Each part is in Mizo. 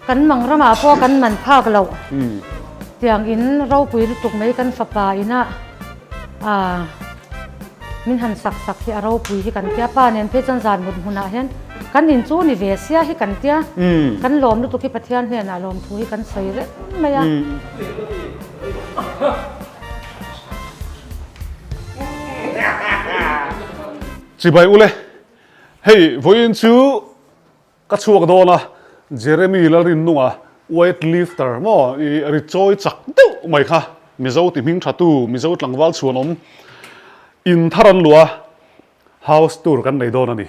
Kan mang ramah pawh kan man phak loh tiang in ropui lutuk mai kan fapa ina ah min han sak sak hi a ropui hi kan tia pa nen phei chuan zan mut hmunah hian kan in chu ni ve sia hi kan tia kan lawm lutuk hi Pathian hnenah lawmthu hi kan sawi reng mai a. Chibai ule, hei vawiin chu ka chhuak dawn a, Jeremy Lalrinnunga weight lifter maw i ri chawi chak deuh mai kha Mizo ti hming tha tu Mizo tlangval chhuanawm in thar an luah a, house tour kan nei dawn a ni.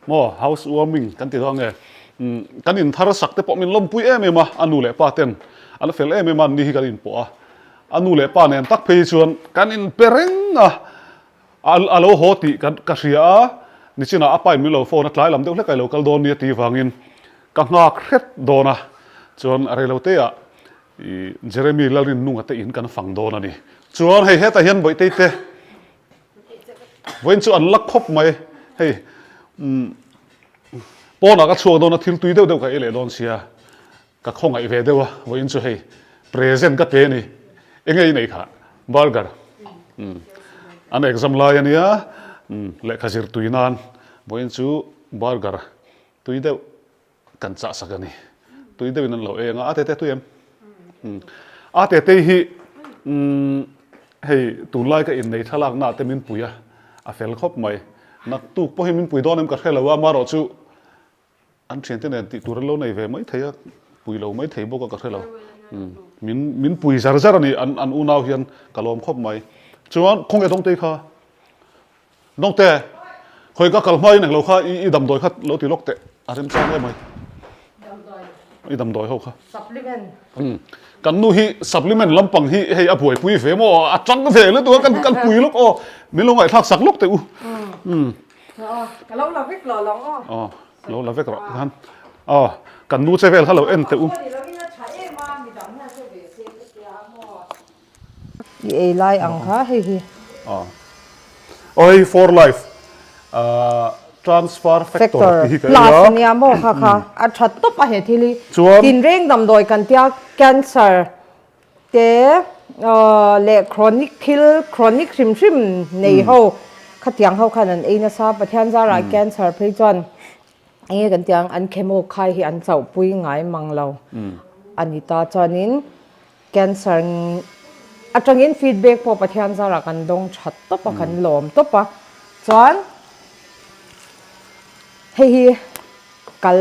Maw house warming kan ti dawn nge kan in thar sak te pawh min lawmpui em em a, a nu leh pa ten an fel em em a, anni hi kan inpawh a, a nu leh pa nen tak phei hi chuan kan inpe reng a, a lo haw tih ka ka hria a, nichinah a pa in min lo phone a, tlai lam deuh hlek a i lo kal dawn nia tih vangin ka nghak hret dawn a, chuan a reilote ah i Jeremy Lalrinnunga te in kan fang dawn a ni. Chuan hei hetah hian Bawihtei te Vawiin chu an la khawp mai hei umm pawnah ka chhuak dawn a thil tui deuh deuh ka ei leh dawn sia ka khawngaih ve deuh a vawiin chu hei present ka pe a ni enge i nei kha burger umm an exam lai a nia umm lehkha zir tui nan vawiin chu burger tui deuh Kan chah sak a ni. Tui deuhin an lo eng a, a tete tui em? A tete hi hei tunlai ka innei thlalakna te min pui a, a fel khawp mai. Naktuk pawh hi min pui dawn em ka hre lo a, amaherawh chu an thiante nen tih tur an lo nei ve mai thei a, pui lo mai thei bawk a ka hre lo. Min min pui zar zar a ni an unau hian ka lawm khawp mai. Chuan khawnge Dawngtei kha? Dawngte, khawi ka kal hmain englo kha i damdawi kha lo ti lawk teh, a remchang em mai. I damdawi ho kha. Supplement. Kan nu hi supplement lampang hi hei a buaipui ve maw, a tang ve lutuk a, kan kan pui lawk aw, min lo ngaihthlak sak lawk teh u. Ka lo la vek lo long aw. Aw, lo la vek rawh tikhan. Aw, kan nu che vel kha lo en teh u. I ei lai ang kha hei hi. Aw. Aw hei for life transfer factor tih hi ka ei a. Plus ania maw kha kha a tha tawp a he thil hi. Chuan. Tinreng damdawi kan tia cancer te leh chronic thil chronic hrim hrim nei ho khatiang ho khan an ei nasa Pathian zarah cancer phei chuan enge kan tih ang an chemo khai hi an chauhpui ngai mang lo a ni ta chuanin. Cancer atangin feedback pawh Pathian zarah kan dawng that tawp a, kan lawm tawp a. Chuan hei hi kal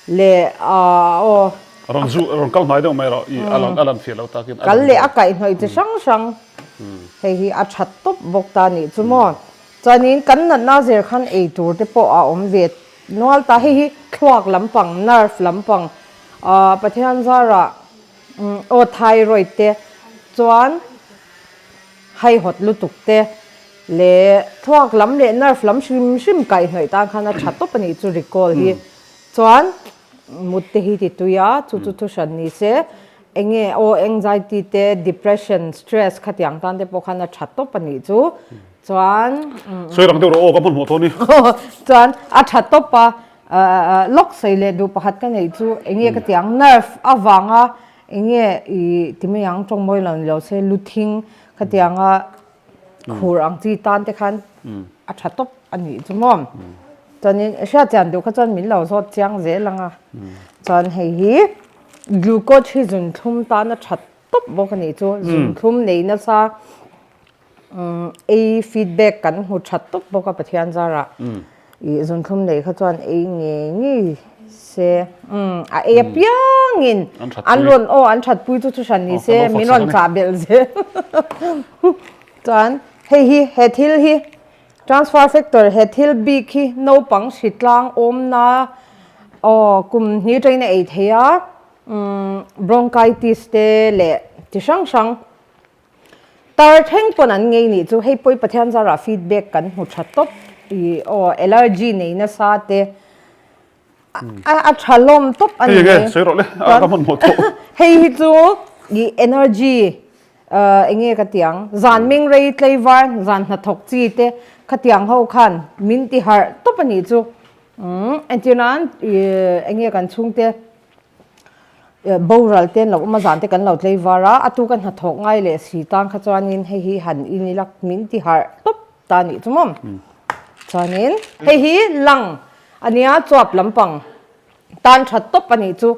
leh aw. Rawn zu rawn kal hnai deuh mai rawh i a lan a lan fiah loh takin. Kal leh a kaihhnawih chi hrang hrang hei hi a that tawp bawk ta nih chu maw. Chuanin kan natna zir khan ei tur te pawh a awm ve nual ta. Hei hi thluak lampang nerve lampang Pathian zarah aw thyroid te chuan haihawt lutuk te leh thluak lam leh nerve lam hrim hrim kaihhnawih tan khan a tha tawp a nih chu recall hi chuan mut te hi ti tui a chu chu thu hran ni se enge aw anxiety te depression stress khatiang tan te pawh khan a tha tawp a nih chu chuan Sawi rang deuh rawh aw ka hmanhmawh tawh a ni. Chuan a tha tawp a Lawk sawi leh duh pakhat ka neih chu enge ka ti ang nerve avanga enge i ti mai ang tawng mawi lo ni lo se lu thing ka ti ang a khur ang chi tan te khan a tha tawp a nih chu maw chuanin hriatchian duh kha chuan min lo zawt chiang zel ang a chuan hei hi glucose hi zunthlum tan a tha tawp bawk a nih chu zunthlum nei nasa. Ei feedback kan hmu that tawp bawk a Pathian zarah ih zunthlum nei kha chuan ei ngei ngei se a ei apiangin an rawn aw an that pui chu chu hran ni se min rawn chah belh zel chuan hei hi he thil hi transfer factor he thil bik hi naupang hritlang awmna aw kum hnih atangin a ei thei a bronchitis te leh chi hrang hrang. Tar thleng pawn an ngei nih chu hei pawi Pathian zarah feedback kan hmu tha tawp i aw allergy nei nasa te a a tha lawm tawp a ni mai sawi rawh le a ka hmanhmawh tawh hei hi chu i energy eng nge ka ti ang zan meng rei tlei var zan hnathawk chi te khatiang ho khan min ti harh tawp a nih chu entirnan eng nge kan chhungte. Boral te an lo awm a, zan te kan lo tlei var a, a tu ka hnathawk ngai leh si tan kha chuanin hei hi han in ila min ti harh tawp ta a nih chu maw. Chuanin hei hi lang a nia chuap lampang tan tha tawp a nih chu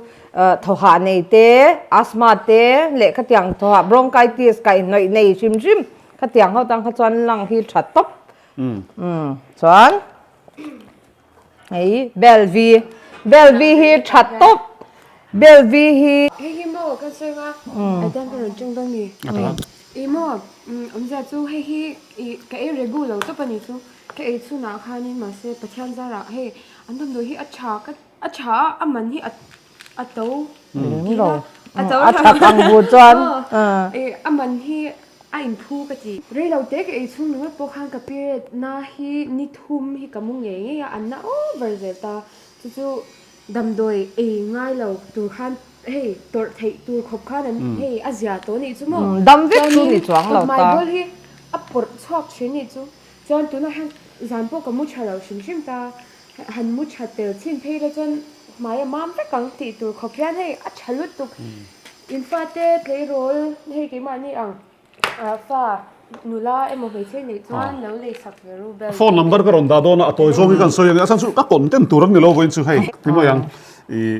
thawhah nei te, asthma te leh khatiang thawhah bronchitis kaihhnawih nei hrim hrim khatiang ho tan kha chuan lang hi tha tawp. Chuan. Hei bel vi bel vi hi tha tawp bel vi hi. Hei hi maw kan sawi anga a tan ka rawn teng dawn ni i maw awmzia chu hei hi i ka ei regu lo tawp a ni chu ka ei chhunah khanin mahse Pathian zarah hei an damdawi hi a tha ka a tha a a man hi a a to lemlo a to a tha kang bu chuan a man hi a inphu ka ti. Reilo te ka ei chhung ringawt pawh khan ka period na hi ni thum hi ka mu ngei ngei a, an na over zel ta. Chu chu damdawi ei ngai lo tur khan hei tawrh theih tur khawp khan an hei a zia tawh nih chu maw. Dam vek chu ni chuang lo ta. Chuanin ka hmai bawl hi a pawrh chhuak thin nih chu. Chuan tunah hian zan pawh ka mu tha lo hrim hrim ta. Han mu tha tel chhin phei la chuan hmai a mam vek ang tih tur khawp hian hei a tha lutuk. In fate tleirawl hei keimahni ang fa nula emaw hmeichhe neih chuan lo lei sak ve ru bel. Phone number ka rawn dah dawn a, a tawi zawng hi kan sawi a nia, a chhan chu ka content tur an ni lo vawiin chu hei ti mai ang.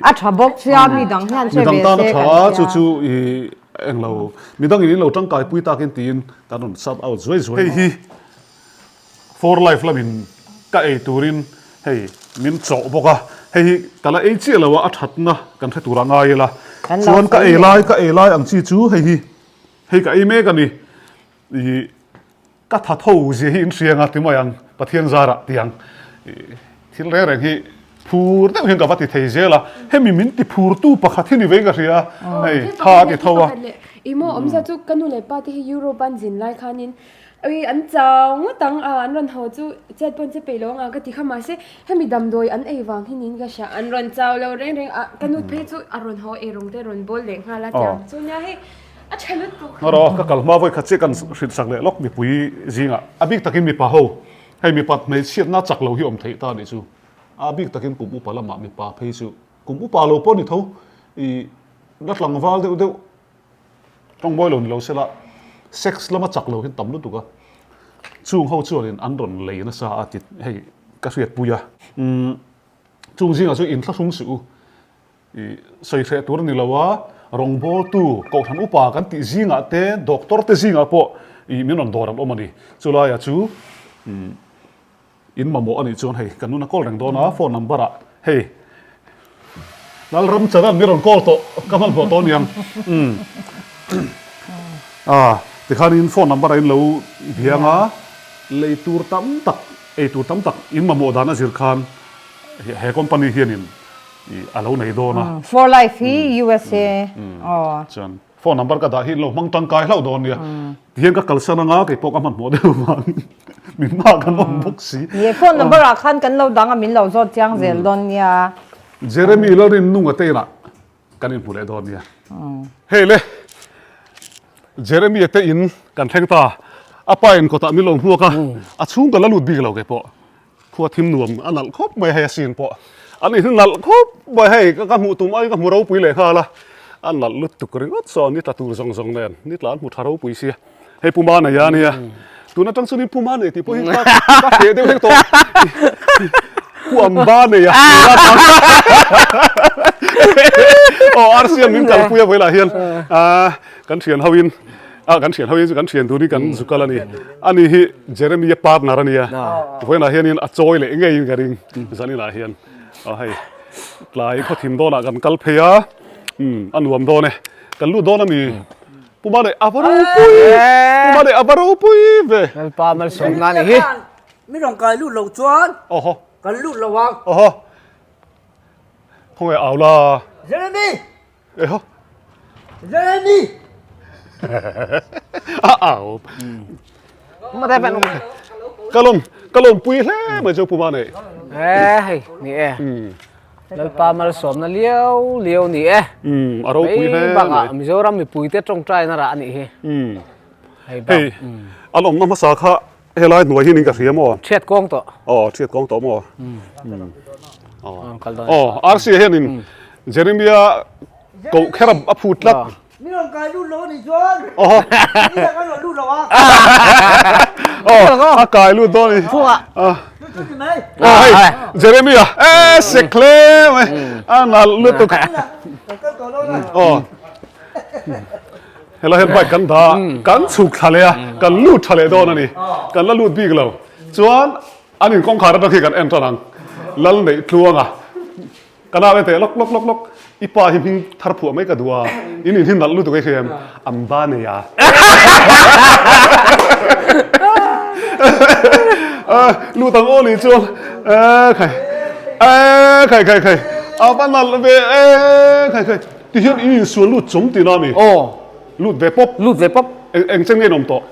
A tha bawk sia mi dang hian hre ve se kan tia. Chu chu i englo midang in in lo tangkai pui takin tiin kan rawn sub out zuai zuai. Hei hi For life lamin ka ei turin hei min chawh bawk a, hei hi ka la ei chiah lo a, a thatna kan hre tur a ngai ila, chuan ka ei lai ka ei lai ang chi chu hei hi hei ka ei mek a ni, ih ka tha tho zia hi in hria anga ti mai ang Pathian zarah ti ang, ih thil reng reng hi phur deuh hian ka va ti thei zel a, hemi min ti phurtu pakhat hi ni vei ka hria hei tha a ti tho a. Ih maw awmzia chu ka nu leh pa te hi Europe an zin lai khanin Ui an chau ngawt ang a, an rawn haw chu chet pawn che peih lo ang a ka ti kha mahse hemi damdawi an ei vang hi niin ka hria, an rawn chau lo reng reng a, ka nu phei chu a rawn haw eirawng te a rawn bawl leh nghal a tiang chu nia hei a tha lutuk. Ngaw ka kal hma vawi khat chiah kan hrilh sak leh lawk mipui zingah a bik takin mipa ho hei mipa hmeichhiatna chak lo hi awm theih ta nih chu a bik takin kum upa lamah mipa phei chu kum upa lo pawh ni tho i la tlangval deuh deuh Tawngbawi lo ni lo sela sex lama chak lo hi tam lutuk a, chung ho chuanin an rawn lei nasa a ti hei ka hriatpui a. Umm chung zingah chuan inthlahrung suh u, ih sawi hreh tur a ni lo a, rawngbawltu kohhran upa kan tih zingah te doctor te zingah pawh ih min rawn dawr an awm a ni. Chulaia chu umm. In mamawh a nih chuan hei kan nuna call reng dawn a phone number ah hei Lalram Charan mi rawn call tawh ka hmanhmawh tawh aniang umm ah tikhanin phone number ah in lo biang a lei tur tam tak ei tur tam tak in mamawh dan a zir khan he company hianin a lo nei dawn a. For life hi USA aw. Chuan Phone number ka dah hi in lo hmang tangkai hlauh dawn nia. Tihian ka kalsan anga kei pawh ka hmanhmawh deuh vangin min hma kan awm bawk si. Ni e, phone number ah khan kan lo dang a min lo zawt chiang zel dawn nia. Jeremy Lalrinnunga te inah kan inhmu leh dawn nia. Hei le, Jeremy-a te in kan thleng ta. A pa in kawtah min lo hmuak a, a chhung ka la lut bik lo kei pawh. Khua thim nuam a nalh khawp mai hei a sin pawh an in nalh khawp mai hei ka hmuh tum aiin ka hmu ropui leh nghal a a nalh lutuk ringawt sawn ni tla tur zawng zawng nen ni tla an hmu tha ropui sia hei puma nei a nia tun atang chuan puma nei tih pawh hi ka ka hreh deuh hlek tawh pu amba nei a aw arsian min kalpui a vawilah hian kan thian ho in A kan thian ho hi chu kan thian tur hi kan zu kal a ni. Ani hi Jeremy-a partner a nia. Vawiinah hianin a chawi leh ngeiin ka ring zaninah hian. Aw hei tlai khawthim dawnah kan kal phei a, umm a nuam dawn e. Kan lut dawn a mi. Pu Mane a va ropui, Pu Mane a va ropui ve. Lalpa malsawmna a ni hi. Mi rawn kai lut lo chuan kan lut lo ang. Awhaw. Khawnge au la. Jeremy! Eho. Jeremy. A au. Kalom kalom pui hle mai chu puma nei. Eh hei ni e. Lalpa malsawmna liau liau ni e. Um a ropui hle mai. Mizoram mipui te tawngtai na rah anih hi. Um. Hei an awmna hmasa kha Helai hnuai hian in ka hria maw? Thiat kawng tawh. Aw, thiat kawng tawh maw? Aw, RC hianin Jeremia. Koh kher a phut tlat. Min rawn kai lut lo a nih chuan. Aww. Ni lah kan rawn lut lo a. Aw, a kai lut dawn a ni. Chhuah. Chu chu ni mai. Aw hei, Jeremy-a e sek hle mai. A nalh lutuk. Kan kal tawh dawn a. Aw. Helai hian bike kan dah a, kan chhuk thla leh a, kan lut tha leh dawn a ni. Kan la lut bik lo. Chuan an inkawngkhar atang khi kan en tan ang. Lal neih tluang a. Ka nau e teh lawk lawk lawk lawk, i pa hi hming thar phuah mai ka duh a, in in hi nalh lutuk ei hriam, Amba nei a. Lut ang aw ni chuan, e khai, e khai khai khai, a va nalh ve e khai khai, ti hian in insual lut chawm tihna a mi? Aw. Lut ve pawp. Lut ve pawp. Eng eng chen nge in awm tawh?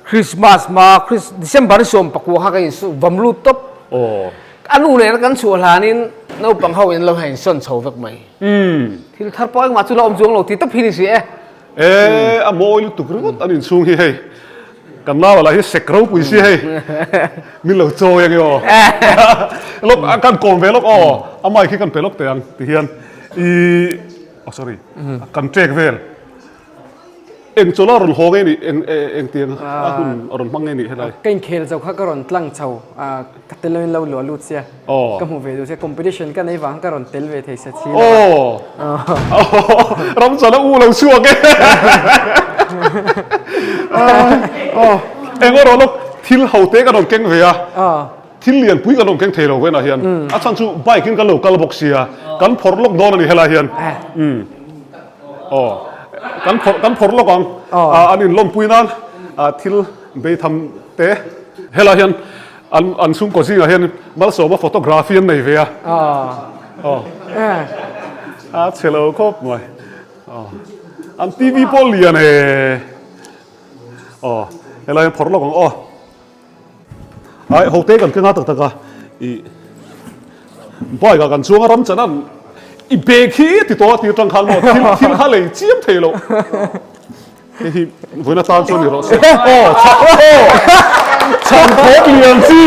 Christmas hma Chris December 19 kha ka insu vam lut tawp. Aw. A nu nen kan chhuah hlanin naupang ho in lo ha insawn chho vek mai. Thil thar pawh engmah chu la awm chuang lo ti tawp hi ni si e. E a mawi lutuk ringawt an inchhung hi hei. Kan nau lah hi sek ropui si hei. Min lo chawi ange aw. Lawk kan kawm ve lawk aw. A mic hi kan pe lawk teh ang ti hian i oh sorry kan ṭek vel. Eng chawlh a rawn haw nge nih? Eng eng tiang a hun a rawn hmang nge nih helai? Ka inkhel zo kha ka rawn tlang chho a, ka tel loin lo luah lut sia. Ka hmu ve duh sia, competition ka nei vang ka rawn tel ve thei sa chi lo a. Ram chawlh a u lo chhuak e. Eng erawh lawk thil ho te ka rawn keng ve a. Thil lianpui kan rawn keng thei lo venah hian a chhan chu bike in kan lo kal bawk sia, kan phawrh lawk dawn a ni helai hian. Aw, kan phawrh kan phawrh lawk ang. An inlawmpui nan thil beitham te helai hian an an chhungkaw zingah hian Malsawma photography an nei ve a. Aw, a chhe lo khawp mai. Aw, an TV pawh lian e. Aw, helai hian phawrh lawk ang aw. Ai ho te kan keng a tak tak a i bike ah kan chuang a ram chan an i bag hi ti tawh a tir tang khan maw thil thil kha lei chiam thei lo hei hi vawiin atan chuan ni rawh se aw chhan aw chhan thawp lian chi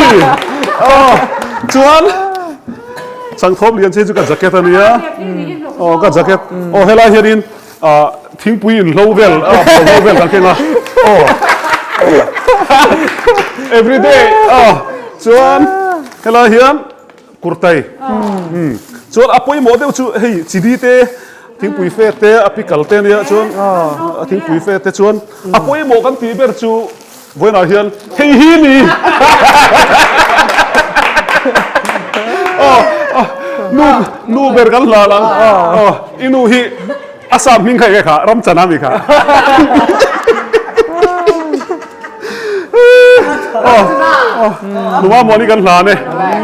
aw chuan chhan thawp lian chi chu ka jacket a nia aw ka jacket aw helai hianin Ah thingpui in hlo vel ah hlo vel kan keng a aw everyday ah chuan helai hian kurtai um chuan a pawimawh deuh chu hei chili te thingpui fe te a pickle te ania chuan a thingpui fe te chuan a pawimawh kan tih ber chu Vawiinah hian hei hi ni aw nu nu ber kan hlan ang aw i nu hi a sam hming kha enge kha Ramchana mi kha aw nua muani kan hlan e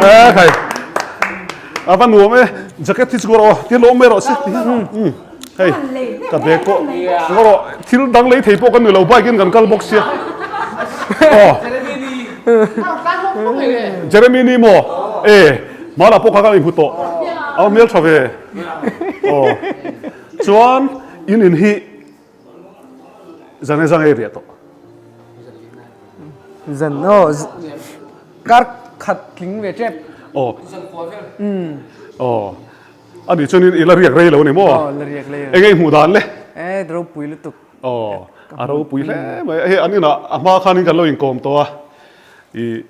e khai a va nuam e jacket hi chu rawh aw ti lawm mai rawh se Hei ka bag pawh ngaw rawh thil dang lei thei pawh kan ni lo bike in kan kal bawk sia aw Jeremy ni maw e hmanah pawh kha kan inhmu tawh a hmel tha ve aw chuan in in hi zan e zang ei riah tawh zan aw kar khat tling ve tep aw aw A nih chuanin i la riak rei lo a ni maw? Aw, la riak rei lo. Enge i hmuh dan le? E, ropui lutuk. Aw, a ropui hle mai. Hei an inah a hma khanin kan lo inkawm tawh a, i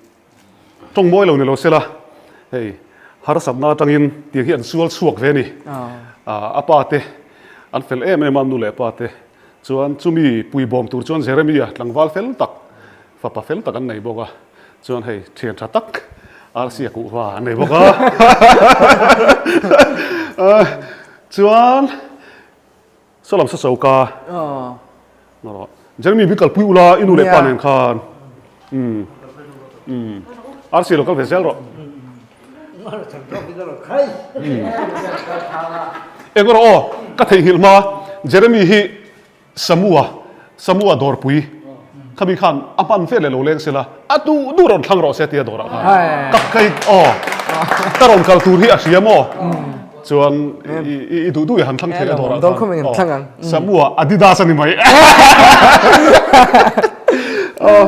tawng mawi lo ni lo sela, hei harsatna atangin tiang hi an sual chhuak ve a ni. A pa te an fel em em a, nu leh pa te. Chuan chumi puibawm tur chuan Jeremia tlangval fel tak, fapa fel tak an nei bawk a. Chuan hei thian tha tak arsi a kuhva an nei bawk a. Chuan saw lam sa choka rawh Jeremy bi kalpui ula i nu leh pa nen khan umm umm arsi lo kal ve zel rawh. Eng rawh aw ka theihnghilh hma Jeremy hi Samua, Samua dawrpui khami khan a hman vel leh lo leng sela, a duh duh rawn thlang rawh se tia dawrah khan ka kai aw ka rawn kal tur hi a hria maw chuan i duh duh i han thlang thei a dawrah khan Samua Adidas a ni mai aw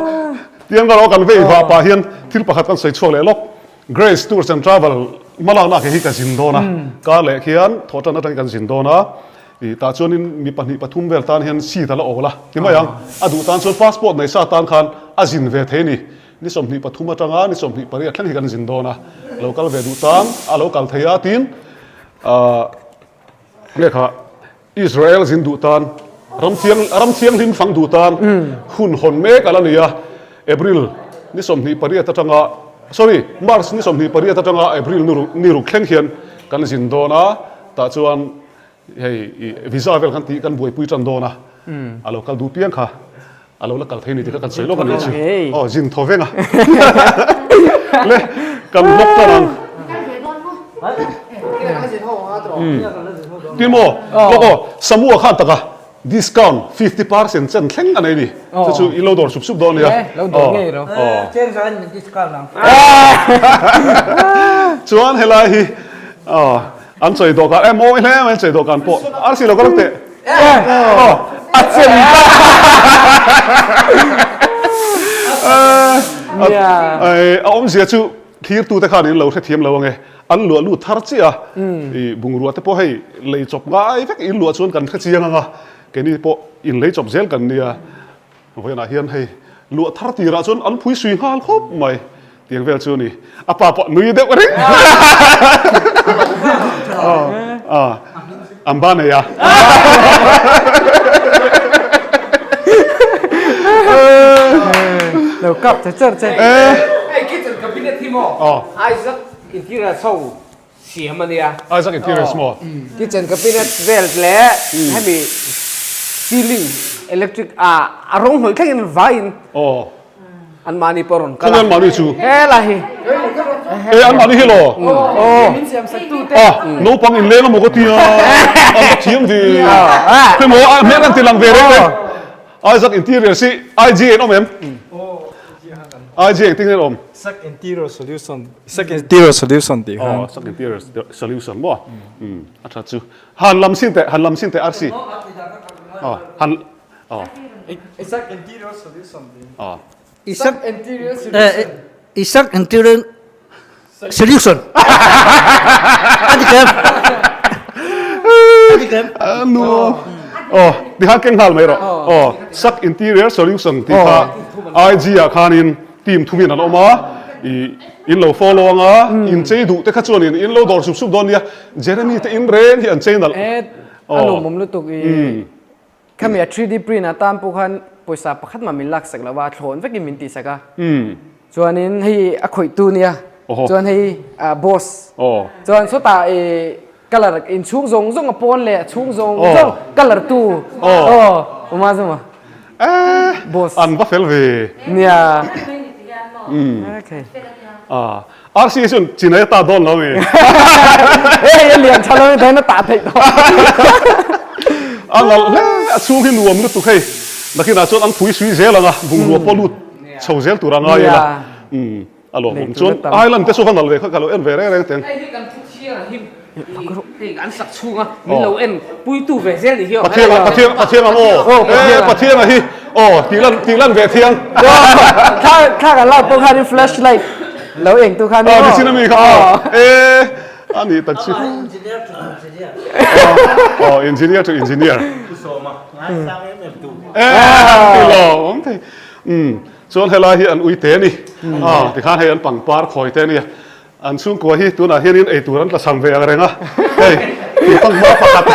tiang erawh kan vei vah pah hian thil pakhat kan sawi chhuak leh lawk Grace Tours and Travel hmalakna khi hi ka zin dawn a, kar leh khian thawhtan atangin kan zin dawn a. I tah chuanin mi pahnih pathum vel tan hian seat a la awl a ti mai ang. A duh tan chuan passport nei sa tan khan a zin ve thei a ni. Ni 23 atanga ni 28 thleng hi kan zin dawn a, lo kal ve duh tan a lo kal thei a tin ah lehkha Israel zin duh tan ram thiang ram thianghlim fang duh tan hun hawn mek a la ni a, April ni 28 atanga sorry March ni 28 atanga April ni ruk thleng hian kan zin dawn a, tah chuan Hei i visa vel kan tih kan buaipui tan dawn a, a lo kal duh piang kha a lo la kal thei ni tih kha kan sawi lawk a nih chu. Aw zin thaw veng a. Le kan vlog tan ang. Tin maw vlog aw Samua khan taka Discount 50% chen thleng a nei ni. Chu chu i lo dawr sup sup dawn nia. Lo dawr ngei ro. Cheng zain min discount ang. Chuan helai hi an chei dawhkan e mawi hle mai chei dawhkan pawh arsi lo ka lo teh. A chen ta. A awmzia chu thirtute khan in lo hrethiam lo ange. An luah lut thar chiah a, i bungrua te pawh hei lei chawp ngai vek in luah chuan kan hre chiang ang a, keini pawh in lei chawp zel kan nia, vawiinah hian hei luah thar tirah chuan an phui sui nghal khawp mai tiang vel chu a ni, a pa pawh nui deuh reng a, an ba nei a. Lo kap che cher che. Hei kitchen cabinet hi maw? Isaac Interiors ho siam a nia. Isaac Interiors maw? Kitchen cabinet vel leh hemi ceiling electric a rawng hnawih thlengin vaiin an mahni pawh rawn kal a. Khawnge an mahni chu? Helai hi. E an mahni hi law? Min siam sak tu te. Naupang inleng a maw ka tia an va thiam ve. Khawimaw a hmel an ti lang ve reng reng. Isaac Interiors hi IG an awm em? IG engtin nge an awm? Sak Interior Solution Sak Interior Solution tih khan. Aw Sak Interior Solution maw? Umm a tha chu. Han lam sin teh han lam sin teh RC. Aw han aw. Sak Interior Solution tih. Aw. Isak Interior Solution. Isak Interior Solution. A dik em? A dik em? Nu. Aw, ti khan keng nghal mai rawh. Aw, Sak Interior Solution tih kha IG ah khanin team thumin an awm a, i in lo follow anga, in chei duh te kha chuanin in lo dawr sup sup dawn nia. Jeremy te in reng hi an chei nalh. A lawmawm lutuk i. Khami a 3D print atan pawh khan pawisa pakhat mah min laksak lo a, thlawn vekin min tihsak a. Chuanin hei a khawihtu nia, chuan hei boss. Chuan sawtah i colour inchhung zawng zawng a pawn leh a chhung zawng zawng colour tu. Aw, Uma Zuma. Boss. An va fel ve. Nia. Rc chuan chinai a ta dawn lo mi. Hei a lian tha lo ni dawn a tah theih tawh. A nalh hle a chhung hi nuam lutuk hei. Nakinah chuan an phui sui zel ang a, bungrua pawh lut chho zel tur a ngai ila. Umm a lawmawm chuan island te chu va nalh ve kha ka lo en ve reng reng teng. Hei hi kan thu thiang ang hi hei an sak chhung a min lo en puitu ve zel ni hi aw. Pathianga Pathiang Pathianga maw? E Pathianga hi aw tih lan tih lan ve thiang. Thla thla kan lak pawh khanin flashlight lo eng tu khan aw. Nichin ami kha aw. E a nih tak chu. Engineer to engineer. Aw engineer to engineer. Pu Sawma ngaisang em em tu. E ti lo awm thei. Umm chuan helai hi an ui te a ni. Aw tikhan hei an pangpar khawi te a nia. An chhungkua hi tunah hianin eitur an tlachham ve ang reng a, hei thingtang hma pakhat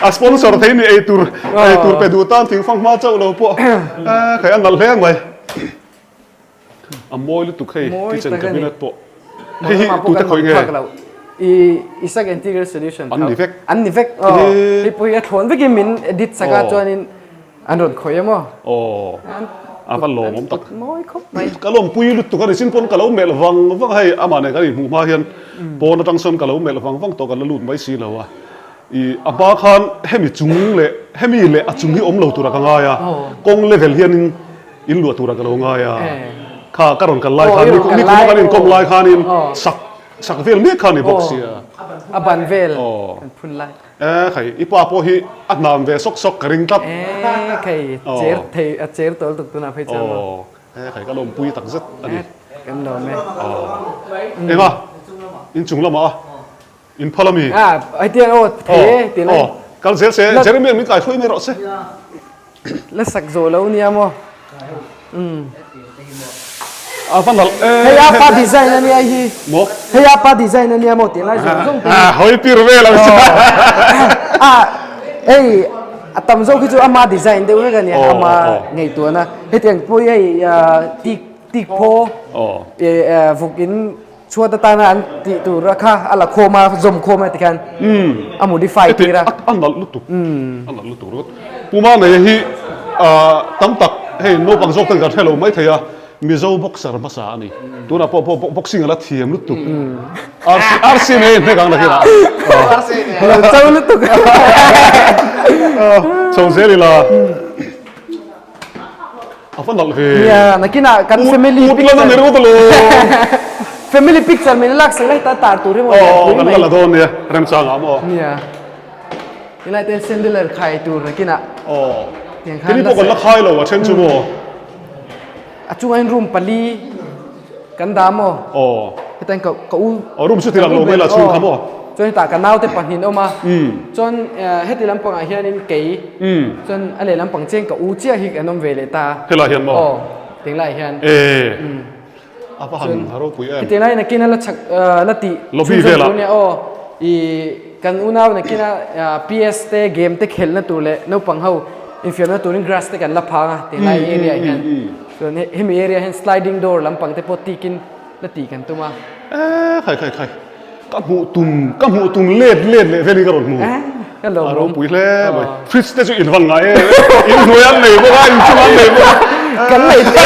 a sponsor thei ni eitur eitur pe duh tan thingfang hma chauh lo pawh khai a nalh hle mai. A mawi lutuk hei kitchen cabinet pawh hei hi tute khawih nge? I Isak Interior Solution an ni vek an ni vek hei pawh hi a thlawn vekin min edit sak a chuanin An rawn khawih em aw? Aw, a va lawmawm tak. Mawi khawp mai. Ka lawmpui lutuk a ni, chin pawn ka lo melh vang vang a, hei amah nen kan inhmuh hma hian pawn atang sawn ka lo melh vang vang tawh, kan la lut mai si lo a. I a hma khan hemi chung leh hemi leh a chung hi awm lo tura ka ngai a, kawng level hianin in luah tura ka lo ngai a. Kha ka rawn kal lai khan nikum a kan inkawm lai khanin sak sak vel mek kha a ni bawk sia. A ban vel kan phun lai. E khai, i pa pawh hi a hnam ve sawk sawk ka ring tlat. E khai, cher thei, a cher tawl tuk tunah phei chuan maw. E khai, ka lawmpui tak zet a ni. Kan lawm e. Enga, inchung lamah a. In phal ami? Ah, hetiang aw thei e ti lai. Aw, kal zel se, Jeremy min kai hruai mai rawh se. La sak zawh lo nia maw? A va nalh e. Hei a pa design a nia hi. Maw? Hei a pa design a nia maw ti lai zawng zawng te. Ah, hawi pir vel ang chu. Ah, hei a tam zawk hi chu ama design deuh vek a nia, ama ngaihtuahna. Hetiang pawh hi hei tik tik phaw vawk in Chhuat atana an tih tur a kha a la khawm a, zawm khawm a tikhan a modify tir a. A nalh lutuk, a nalh lutuk ringawt. Puma neia hi tam tak hei naupang zawk ten kan hre lo mai thei a, Mizo boxer hmasa a ni. Tunah pawh pawh boxing a la thiam lutuk. RC nei hnek ang nakin ah. Lo cho lutuk. Chho zel ila. A va nalh ve. Nia, nakinah kan family picture. Putlan a ni ringawt alo. Family picture min lak sak lai ta tar tur hi maw. Aw, kan la la dawn nia, remchang ah maw. Nia. Tilai ten chandelier khai tur nakinah. Aw. Kini pawh kan la khai lo a then chu maw. A chungah hian room pali kan dah maw? Aw. Hetan ka ka u. Aw room chu ti lang lo mai la chhung kha maw? Chuan hetah ka naute pahnih an awm a. Chuan heti lampangah hianin kei. Chuan a leh lampang chian ka u chiah hi an awm ve leh ta. Helaiah hian maw? Aw tinglaiah hian. Ee. A va han ropui em. Heti laiin nakin a la chak la tih. Lobby velah. Aw i kan unau nakin a PS te game te khelhna tur leh naupang ho infiamna turin grass te kan la phang a tinglai area ah hian. Chuan hemi area hian sliding door lampang te pawh tikin la tih kan tum a. Eee khai khai khai ka hmuh tum ka hmuh tum let let leh velin ka rawn hmu. Ka lo A ropui hle mai. Fridge te chu in van ngai em in hnuai an nei bawk a in chung an nei bawk a. Kan nei te.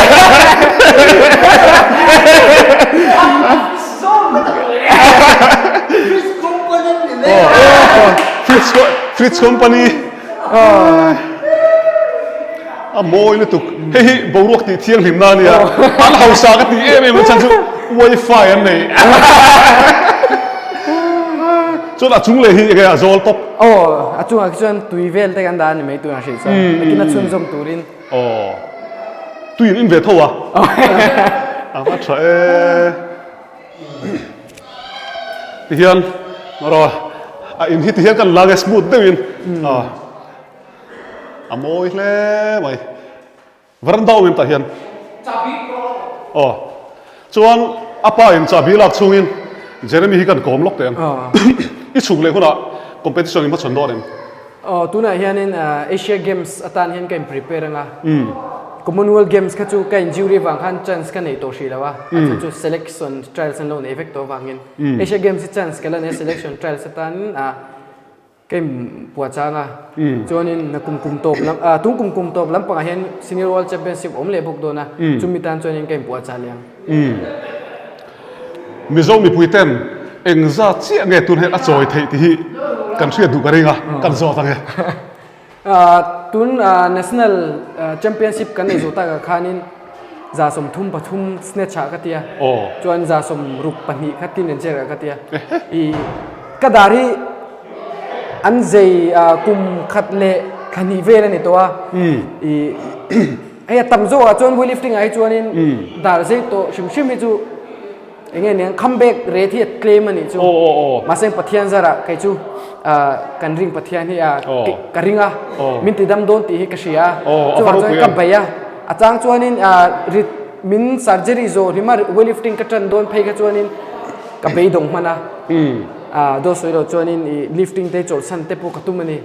Fridge company ni le. Fridge fridge company. A mawi lutuk. Hei hi boruak tih thianghlim na ania. An hausa ka tih em em a chhan chu wifi an nei. Chuan a chung leh hi enge a zawl tawp. Aw a chungah khi chuan tui vel te kan dah a ni mai tunah hrih chuan. Nakin a chhunzawm turin. Aw tui in in ve tho a. A va tha e. Tihian erawh a in hi tihian kan la nge smooth deuhin a. A mawi hle mai. Veranda awm em tah hian? Aw. Chuan a pa in chahbi lak chhungin Jeremy hi kan kawm lawk teh ang. I chhuk leh hunah competition in hmachhawn dawn em? Aw, tunah hianin Asia Games atan hian ka in prepare anga. Commonwealth Games kha chu ka injury avang khan chance ka nei tawh hrih lo a. A chhan chu selection trials an lo nei vek tawh avangin. Asia Games hi chance ka la nei a selection trials atanin a. Ka inpuah chang a, chuanin na kum kum tawp lam ah tun kum kum tawp lampangah hian Senior World Championship awm leh bawk dawn a, chumi tan chuanin ka inpuah chah leh ang. Mizo mipui ten engzat chiah nge tun hian a chawi theih tih hi kan hriat duh ka ring a, kan zawt ang e. Tun National Championship kan nei zawh takah khanin 33 snatch ah ka ti a, chuan 62 kha tin and jerk ah ka ti a. I ka dar hi an zei kum khat leh thla hnih vel a ni tawh a. I hei a tam zawkah chuan weightlifting ah hi chuanin dar zei tawh hrim hrim hi chu Eng nge niang comeback rate hi a tlem a nih chu. Mahse Pathian zarah kei chu kan ring Pathian hi ka ring a, min ti dam dawn tih hi ka hria a. Chuvang chuan ka bei a, a chang chuanin rit min surgery zawh hlima weightlifting ka tan dawn phei kha chuanin ka beidawng hman a. Dawt sawi loh chuanin i lifting te chawlhsan te pawh ka tum a ni.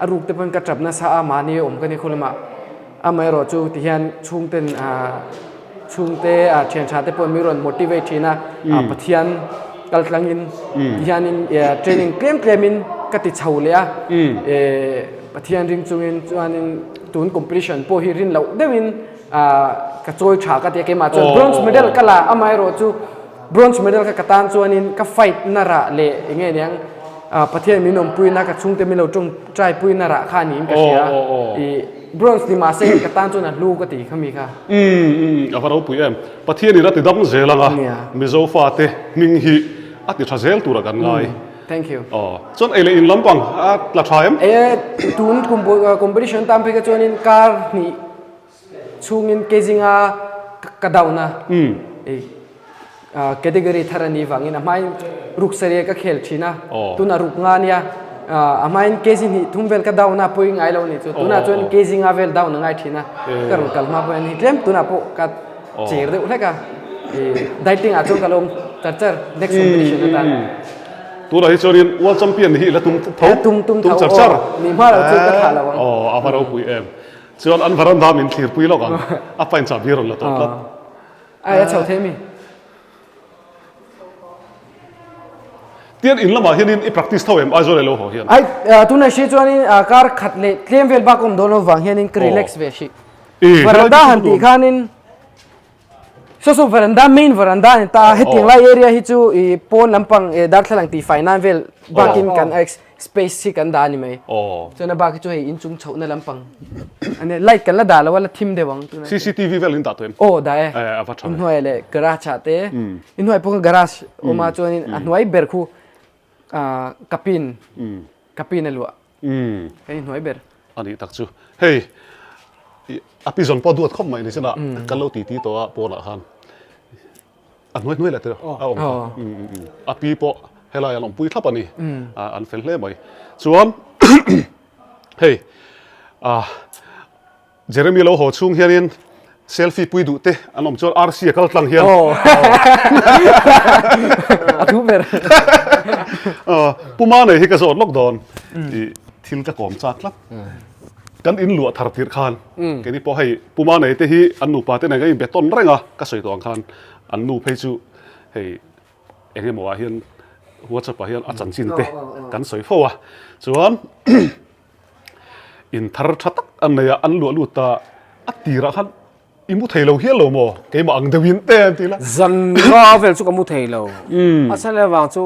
A ruk te pawhin ka tap nasa a, mahni awm ka ni khawlamah. Amaherawh chu tihian chhungten Chhungte thian tha te pawh mi rawn motivate thin a, Pathian kal tlangin tihianin training tlem tlemin ka ti chho leh a, Pathian ring chungin chuanin tun competition pawh hi rin loh deuhin ka chawi tha ka ti a, keimah chuan bronze medal ka la amaherawh chu bronze medal kha ka tan chuanin ka fight na rah leh eng nge niang Pathian min awmpuina ka chhungte min lo tawngtai puina rah kha niin ka hria i bronze ni mahse ka tan chuan a hlu ka ti kha mi kha. Umm a va ropui em. Pathian in a ti dam zel ang a, Mizo fate hming hi a ti tha zel tura kan ngai. Thank you. Aw chuan ei leh in lampang a tla tha em? E tun competition tan phei kha chuanin kar hnih chhungin kezinga ka down a. Category thar a nih vangin a hmain. Ruk sarih ka khel thin a, tunah ruk nga nia. A hmain kg hnih thum vel ka down a pawi ngai lo nih chu. Tunah chuan kg nga vel down a ngai thin a. Ka rawn kal hma pawh hian hei tlem tunah pawh ka cher deuh hlek a. Dieting ah chuan ka lo awm char char next competition atan. Tunah hi chuanin World Champion hi la tum tho tum tum char char. Nih hma lo chu ka thlah lo ang. Aw a va ropui em. Chuan an varanda min thlirpui lawk ang. A pain chahbi rawn la tawh tlat. Ai a chho thei mi. Tian in lamah hianin i practice tho em Aizawl elo haw hian? Ai tunah hri chuanin kar khat leh tlem vel bak awm dawn avang hianin ka relax ve hrih. Varanda han tih khanin saw saw varanda main varanda a ni ta a hetiang lai area hi chu i pawn lampang darthlalang tih fai nan vel bakin kan Space hi kan dah a ni mai. Chuan a bak hi chu hei inchung chhohna lampang a nia. Light kan la dah lo a, la thim deuh ang tunah. CCTV vel in dah tawh em? Aw dah e. A va tha ve. Inhnuai leh garage ah te. Inhnuai pawh kha garage awm a chuanin a hnuai ber khu kapin kapin a luah. Kan inhnuai ber. A nih tak chu. Hei a pi zawn pawh duat khawp mai ni chin a kan lo titi tawh a pawnah khan. A hnuai hnuai leh teh a awm kha. A pi pawh helai an awmpui thlap a ni. An fel hle mai. Chuan hei Jeremy lo haw chhung hianin selfie pui duh te an awm chuan RC a kal tlang hian. A thu ber. Pu Manei hi ka zawt lawk dawn. Thil ka kawm chak tlat. Kan in luah thar tirh khan keini pawh hei Puma nei te hi an nupa te nen kan inbe tawn reng a, ka sawi tawh ang khan an nu phei chu hei eng emaw ah hian WhatsApp ah hian a chanchin te kan sawi fo a, chuan in thar tha tak an nei a, an luah lut ta a tirah khan i mu thei lo hial lo maw keimah ang deuhin te an ti la. Zan nga vel chu ka mu thei lo, a chhan leh avang chu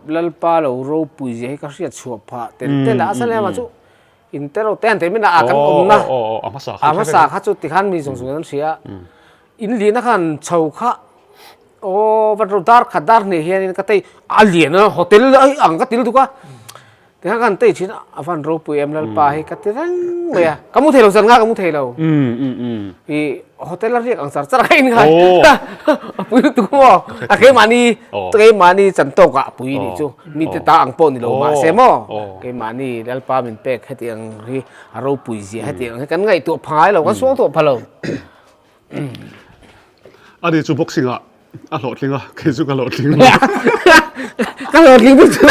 Lalpa lo ropui zia hi ka hriat chhuah phah tel tel a, a chhan emaw chu in te ro te an tei min a kan awmna a hmasa kha chu tikhan mi zawng zawng an hria a, in lian a khan chho kha aw van ro dar khat dar hnih hianin ka tei a lian a hotel ang ka til duk a. Tikhan kan tei thin a, a van ropui em Lalpa hi ka ti reng mai a, ka mu thei lo zan nga ka mu thei lo. I hotel a riak ang char char a ka in ngai. A pui lutuk maw? A keimahni keimahni chan tawk ah a pui nih chu. Mite ta ang pawh ni lo mahse maw? Keimahni Lalpa min pek heti ang hi a ropui zia heti ang hi kan ngaihtuah pha ngai lo, kan suang tuah pha lo. Ani chu boxing ah A hlawhtling a, kei chu ka hlawhtling lo. Ka hlawhtling chu chu.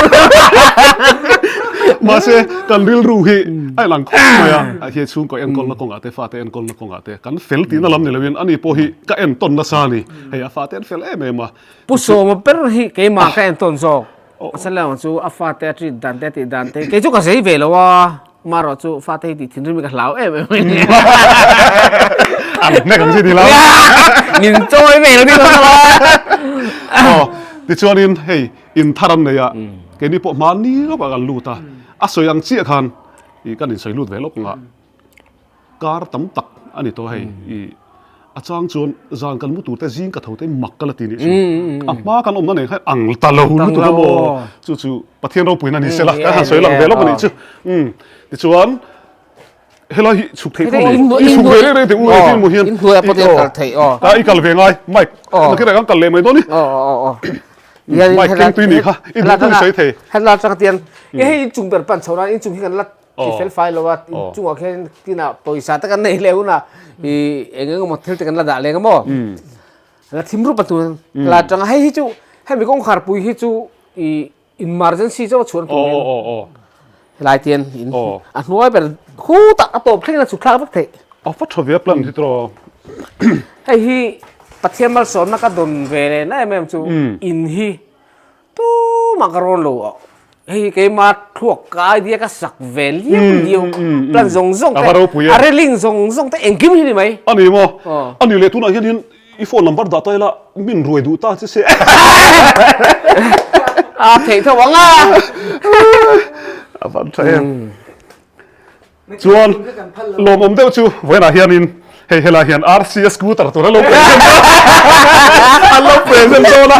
Mahse, kan rilru hi a inang khawp mai a, a hi chhungkaw enkawlna kawngah te, fate enkawlna kawngah te, kan fel tihna lam ni loin ani pawh hi ka entawn nasa a ni. Hei a fate an fel em em a. Pu Sawma ber hi keimah ka entawn zawk. A chhan leh ang chu a fate a treat dan te a tih dan te, kei chu ka zei ve lo a. Marawh chu fate hi tih thinrim hi ka hlau em em a ni. An hnek ang chi ti lo. Min chawi ve lo ni lo a. Aw, tichuanin hei in thar an nei a, keini pawh hmanni lawkah kan lut a, a sawi ang chiah khan ih kan insawi lut ve lawk ang a, kar tam tak a ni tawh hei ih a chang chuan zan kan mu tur te zing ka tho te mak ka la ti nih chu. A hma kan awmna nen khan ang ta lo lutuk a maw chu chu Pathian ropuina ni sela kan han sawi lang ve lawk a nih chu. Umm tichuan helai hi chhuk theih tho mai i chhuk ve reng reng teh u engtin maw hian ta i kal ve ngai mic nakin ah kan kal leh mai dawn ni mic keng tui nih kha i duh tui sawi thei. Helai atang tian hei inchung ber pan chho nan inchung hi kan la ti fel fai lo a inchungah khian tinah pawisa te kan nei leh hunah i eng eng emaw thil te kan la dah leng a maw la thim rup a tun helai atanga hei hi chu hemi kawngkhar pui hi chu i emergency chauh a chhuan tur hian helai te hian in a hnuai ber khutah a tawp thleng in a chhuk thlak vek theih. A va tha ve a plan hi tawh. Hei hi Pathian malsawmna ka dawn ve leh na em em chu in hi tumah ka rawn lo a hei hi keima thluak ka idea ka sak ve liau liau plan zawng zawng te a railing zawng zawng te engkim hi ni mai. A ni maw? A ni leh tunah hian I phone number dah ta ila min ruai duh ta che se. A theih tho ang a. A van tha em. Chuan lawmawm deuh chu vawiinah hianin hei helai hian RC a scooter tur a lo present a lo present dawn a.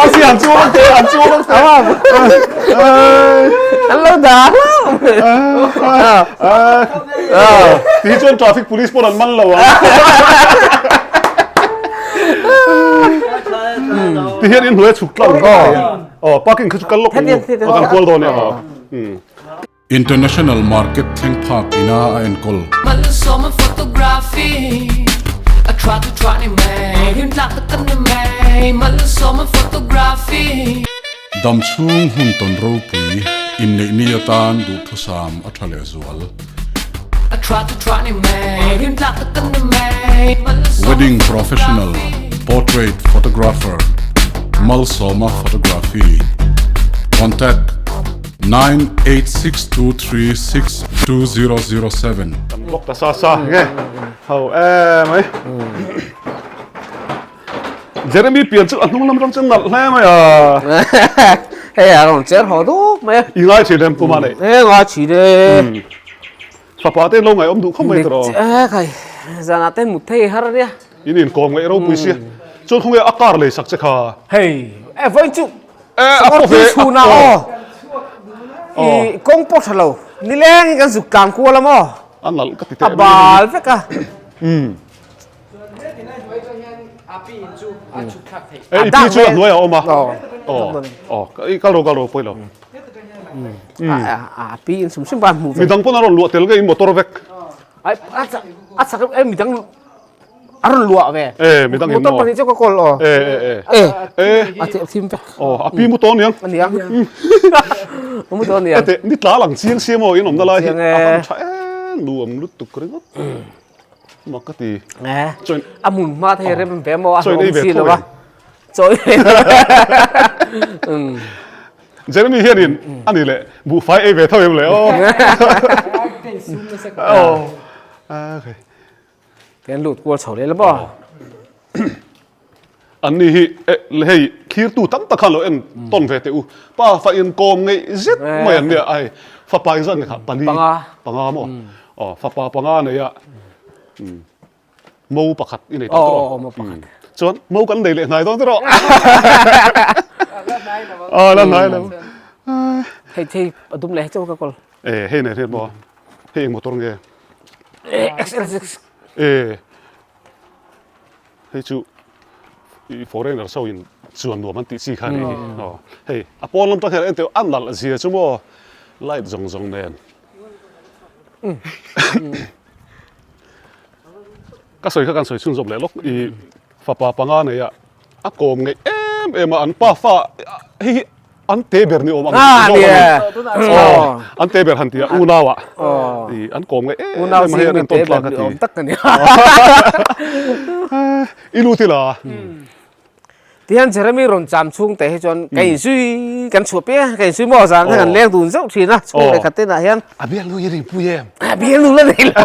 RC an chuang ang te an chuang ang te. An lo dah Ti hi chuan traffic police pawh an man lo ang. Ti hian in hnuai chhuk tlang aw parking kha chu kal lawk ang u kan kual dawn e aw. International market thleng phak ina a enkawl. Malsawma photography a tha tu tha ni mai hlim tlak tak kan ni mai Malsawma photography. Dam chhung hun tawn ropui inneih ni atan duhthusam a tha lehzual. Wedding professional portrait photographer Malsawma Photography Contact 9862362007. Kan block ta sa sa nge ho em mai. Jeremy pian chu a hnung lam ram chu nalh hle mai a. Hei a rawn cher haw duk mai a. I ngai thin em Puma nei? E ngai thin e. Fapa te lo ngaih awm duh khawp mai tawh. E khai zanah te mut thei har ania. In inkawm ngaih ropui sia. Chuan khawnge a car lei sak che kha. Hei e vawiin chu E a pawh ve chhunah aw. I kawng pawh tha lo. Nileng in kan zuk tlang kual a maw? A nalh ka ti teh mai. A bal vek a. E i pi chu a hnuai a awm a. Aw aw i kal ro kal ro pawi lo. A pi in sum sum ban hmu ve. Midang pawn a rawn luah tel nge i motor vek. Ai a chak a chak e midang a rawn luah ve. E midang in motor pahnih chu ka kawl aw. E e e. E e a theh thim vek. Aw a pi mu tawn niang. A niang. Mu tawn niang. Ete ni tla lang chiang sia maw in awmna lai hi a han tha em nuam lutuk ringawt. Mak ka ti. Eh. Chuan a hmun hma thei rem ve maw a hlawm si lo a. Chawi. Jeremy hianin ani le buhfai ei ve tho em le aw. Aw. Okay. Kan lut kual chho leh la maw. An ni hi hei thirtu tam tak khan lo en tawn ve teh u. Pa fa inkawm ngeih zet mai an nia ai fapa engzat nge kha pali panga maw aw fapa panga nei a mo pakhat i nei tawh tawh mo pakhat chuan mo kan nei leh hnai dawn tawh aw la hnai lo hei thei a dum leh hei chu ka kawl e hei nei hriat maw hei eng motor nge XL6 e Hei chu i foreigner so in chuan nuam an tih chi kha a nih hi. Aw hei a pawn lam tang hian enteh a nalh zia chu maw light zawng zawng nen. Ka sawi kha kan sawi chhunzawm leh lawk i fapa panga nei a a kawm ngeih em em a an pa fa hei hi An te ber ni awm ang Ah, ni e. Aw, an te ber han ti a, unau ah. I an kawm ngai em Unau em a hei zing an mi entawn te tlak ber a ni ti. awm tak a ni. I lut ila. Tihian Jeremy rawn cham chhung te hi chuan ka inzui kan chhuah piang ka inzui maw zan kha kan leng dun zauh thin a chhung leh khat te nah hian. A bialnu hi ringpui em? A bialnu la nei lo.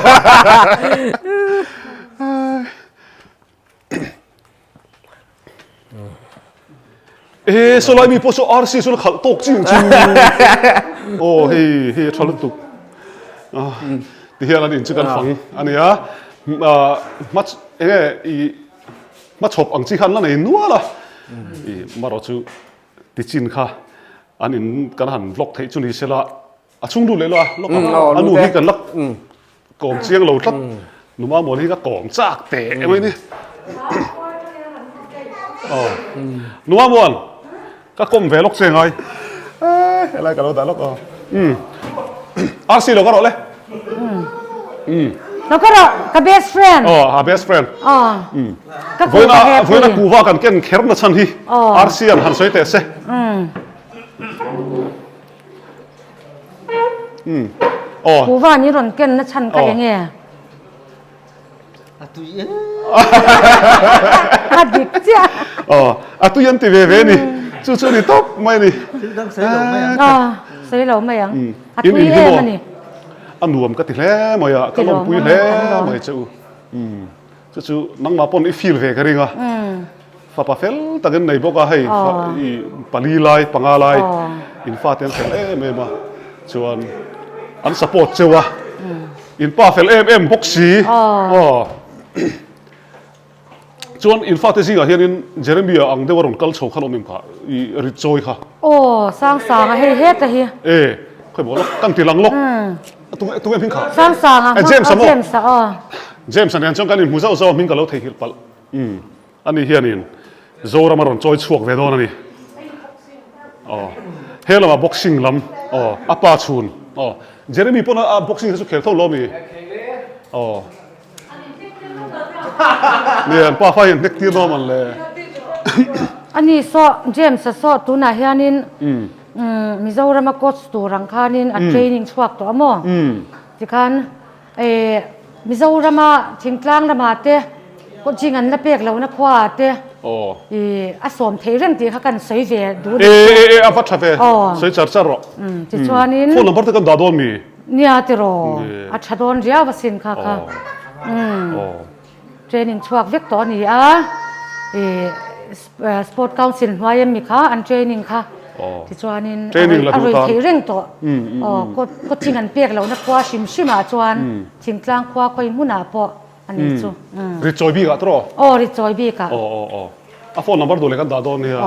E sawlai mi pawh saw RC saw khalh tawk chi ang chu. Aw hei hei a tha lutuk. Ti hian an in chu kan fang a nia. Hma enge i hmachhawp ang chi kha an la nei nual a. I marawh chu tichin kha an in kan han vlog theih chu ni sela A chhung lut leh lo a, lawk a, a nu hi kan la kawm chiang lo tlat, numa mawn hi ka kawm chak teh em a ni. Aw, numa mawn ka kawm ve lawk che ngai, helai ka lo dah lawk aw, umm, RC lo ka rawh le, umm. Lo ka rawh, ka best friend. Aw, a best friend. Aw, ka kuh ka happy. Vawiina kuhva kan ken kher na chhan hi RC an han sawi teh se. Kuhva ni rawn ken na chhan ka eng e? A tui em. A dik chiah. Aw, a tui an ti ve ve ni. Chu chu a ni tawp mai a ni. Thil dang sawi lo mai ang. Aw, sawi lo mai ang. A tui em a ni. A nuam ka ti hle mai a, ka lawmpui hle mai che u. Chu chu nangmah pawn i feel ve ka ring a. Fapa fel takin nei bawk a, hei i pali lai panga lai in fate an fel em em a, chuan an support cheu a, in pa fel em em bawk si aw. Chuan in fate zingah hianin Jeremia ang deuh a rawn kal chho khan awm em kha i rit chawi kha. Aw Sangsanga hei heta hi. E khawi maw lawk kan ti lang lawk. Tunge tunge hming kha? Sangsanga James a maw? James a aw. James a nen chuan kan inhmu zauh zauh a hming ka lo theihnghilh palh. Umm. Ani hianin. Zoram a rawn chawi chhuak ve dawn a ni. Aw he lamah boxing lam aw a pa chhun aw Jeremy pawn a boxing kha chu khel tho lo mi aw nia an pa fa hian hnek tir dawn man le. Ani saw James a saw tunah hianin Mizorama coach tur ang khanin a training chhuak tawh a maw tikhan Mizorama thingtlang lamah te coaching an la pek lohna khuaah te a sawm theih reng tih kha kan sawi ve duh ni. E e a va tha ve sawi char char rawh. Tichuanin phone number te kan dah dawn mi? Nia tiraw a tha dawn riau asin kha kha. Training chhuak vek tawh a ni a, ih Sport Council hnuai em mi kha an training kha tichuanin a rawi theih reng tawh. Aw coaching an pek lohna khua hrim hrim ah chuan thingtlang khua khawi hmunah pawh a ni chu. Ritchawi bik ah tawh? Aw ritchawi bik ah. Aw aw aw a phone number duh leh kan dah dawn nia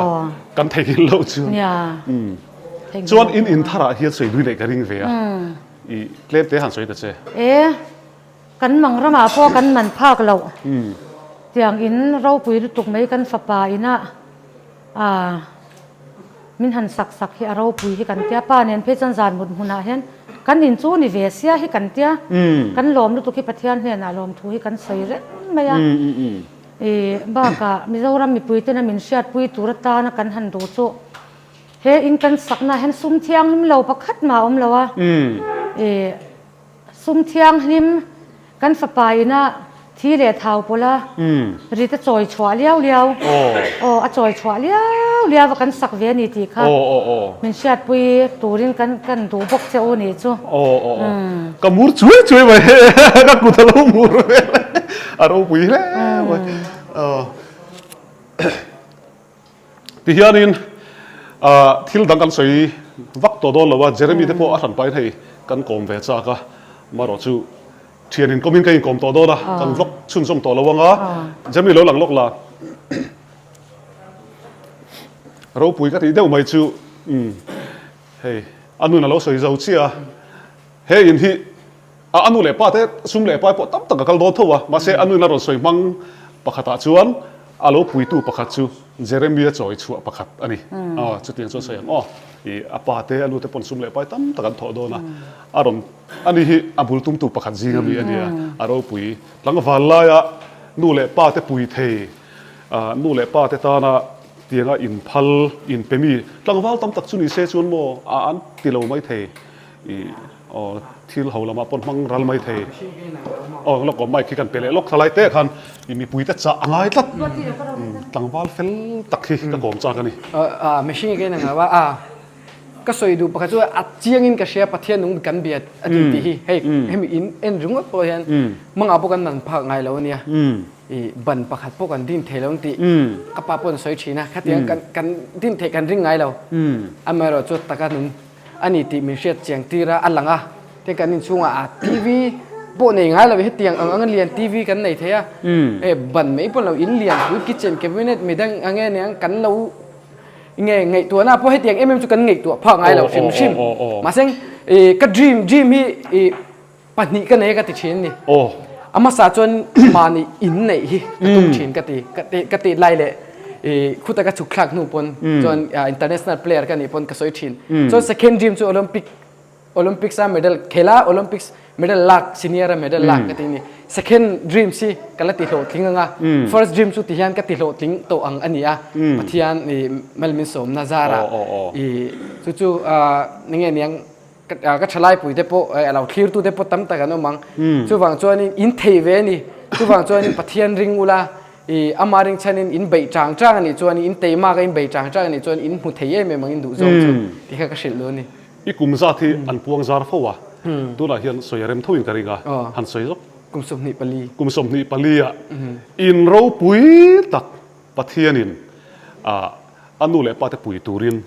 kan theihnghilh loh chu. Nia. Chuan in in tharah hian sawi dui leh ka ring ve a, ih tlem te han sawi ta che. E. Kan mang ramah pawh kan man phak loh tiang in ropui lutuk mai kan fapa ina ah min han sak sak hi a ropui hi kan tia pa nen phei chuan zan mut hmunah hian kan in chu ni ve sia hi kan tia kan lawm lutuk hi Pathian hnenah lawmthu hi kan sawi reng mai a ih bakah Mizoram mipui tena min hriatpui tur atana kan han duh chu he in kan saknaah hian sum thianghlim lo pakhat mah a awm lo a ih. Sum thianghlim kan fapa ina thi leh thau pawlh a, rit a chawi chhuah liau liau, aw a chawi chhuah liau liau a kan sak ve a ni tih kha min hriatpui turin kan kan duh bawk che u nih chu. Ka mur chuai chuai mai ka kut a lo mur vel a ropui hle mai. Tihianin thil dang kan sawi vak tawh dawn lo a, Jeremy te pawh a hran pahin hei kan kawm ve chak a, marawh chu thian inkawmin ka inkawm tawh dawn a, kan vlog chhunzawm tawh lo ang a, Jeremy lo lang lawk la, ropui ka tih deuh mai chu hei a nun a lo sawi zo chiah a, he in hi. A a nu leh pa te sum leh pai pawh tam tak a kal dawn tho a, mahse a nuin a rawn sawi hmang pakhatah chuan a lo puitu pakhat chu Jeremia chawi chhuah pakhat a ni. Aw chutiang chuan sawi ang aw. Ih a pa te a nu te pawn sum leh pai tam tak an thawh dawn a, a rawn ani hi a bul tumtu pakhat zing ami a nia, a ropui tlangval laia nu leh pa te pui thei, nu leh pa te tana tianga inphal inpe mi tlangval tam tak chu ni se chuan maw a an ti lo mai thei. I aw thil ho lamah pawn hmang ral mai thei. Aw lawk aw mic hi kan pe leh lawk thalai te khan i mipui te chah a ngai tlat. Tlangval fel tak hi ka kawm chak a ni. A mihring hi ka inang lo a, a ka sawi duh pakhat chu a chiang in ka hria Pathian nung kan bia a ti tih hi hei hemi in en ringawt pawh hian mangah pawh kan man phak ngai lo a nia. I ban pakhat pawh kan din thei lo ang tih ka pa pawh an sawi thin a, khatiang kan kan din theih kan ring ngai lo. Amaherawhchu taka nung A ni tih min hriat chiang tir a, a lang a. Tin kan inchhungah a TV pawh nei ngai lo hetiang ang ang lian TV kan nei thei a. Hei ban mai pawh lo in lian pui kitchen cabinet midang ang nge nia kan lo nge ngaihtuahna pawh hetiang em em chu kan ngaihtuah phak ngai lo hrim hrim. Mahse ka dream dream hi ih Pahnih ka nei a ka ti thin a ni. A hmasa chuan mahni in neih hi ka tum thin ka ti. Ka tih lai leh khuta ka chhuk thlak hnu pawn chuan international player ka nih pawn ka sawi thin. Chuan second dream chu Olympic Olympics a medal khela Olympics medal lak senior a medal lak ka ti ni. Second dream si ka la ti hlawhtling anga first dream chu ti hian ka ti hlawhtling tawh ang a ni a. Pathian i mal min sawmna zara i chu chu nge niang Ka thalaipui te pawh a lo thlirtu te pawh tam tak an awm ang. Chuvang chuanin in thei ve a ni. Chuvang chuanin Pathian ring ula, i ama ring chhanin in beih chang chang a nih chuan, in teimaka in beih chang chang a nih chuan in hmu thei em em ang in duh zawng chu tih kha ka hrilh duh a ni. I kum zat hi an puang zar fo a, tunah hian sawi a rem tho in ka ring a, han sawi zawk. Kum 24. Kum 24 ah in ropui tak Pathianin a nu leh pa te pui turin,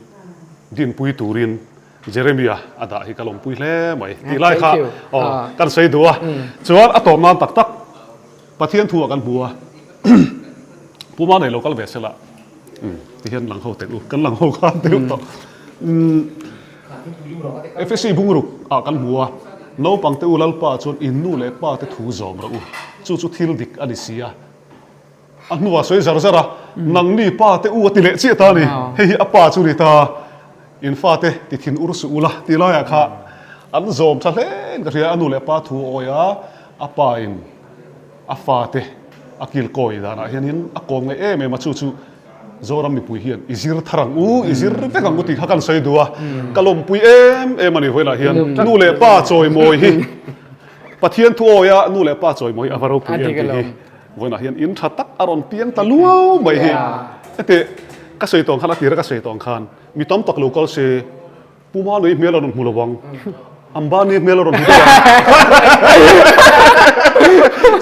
dinpui turin Jeremia a dah hi ka lawmpui hle mai tih lai kha aw kan sawi duh a, chuan a tawp nan tak tak Pathian thu ah kan hmu a, Puma nei lo kal ve sela ti hian lang ho teh u, kan lang ho khan deuh tawh. Efesi bungruk ah kan hmu a, naupang te u Lalpa chuan in nu leh pa te thu zawm rawh u, chu chu thil dik a ni si a. A hnuah sawi zar zar a. Nangni pa te u a ti leh chiah ta a ni. Hei hi a pa chu ni ta. In fate ti thin ur suh ula ti laiah kha an zawm tha hle in ka hria. A nu leh pa thu a awi a, a pa in a fate a kilkawi danah hianin a kawm ngaih em em a, chu chu Zoram mipui hian i zir thar ang u, i zir vek ang u tih kha kan sawi duh a, ka lawmpui em em a ni vawiinah hian nu leh pa chawimawi hi Pathian thu awia nu leh pa chawimawi hi a va ropui em tih hi vawiinah hian in tha tak a rawn piang ta luau mai hi. Heti ka sawi tawng khan a tira ka sawi tawng khan mi tam tak lo kal se Pu Manui hmel a rawn hmu lo ang, Ambani hmel a rawn hmu deuh ang.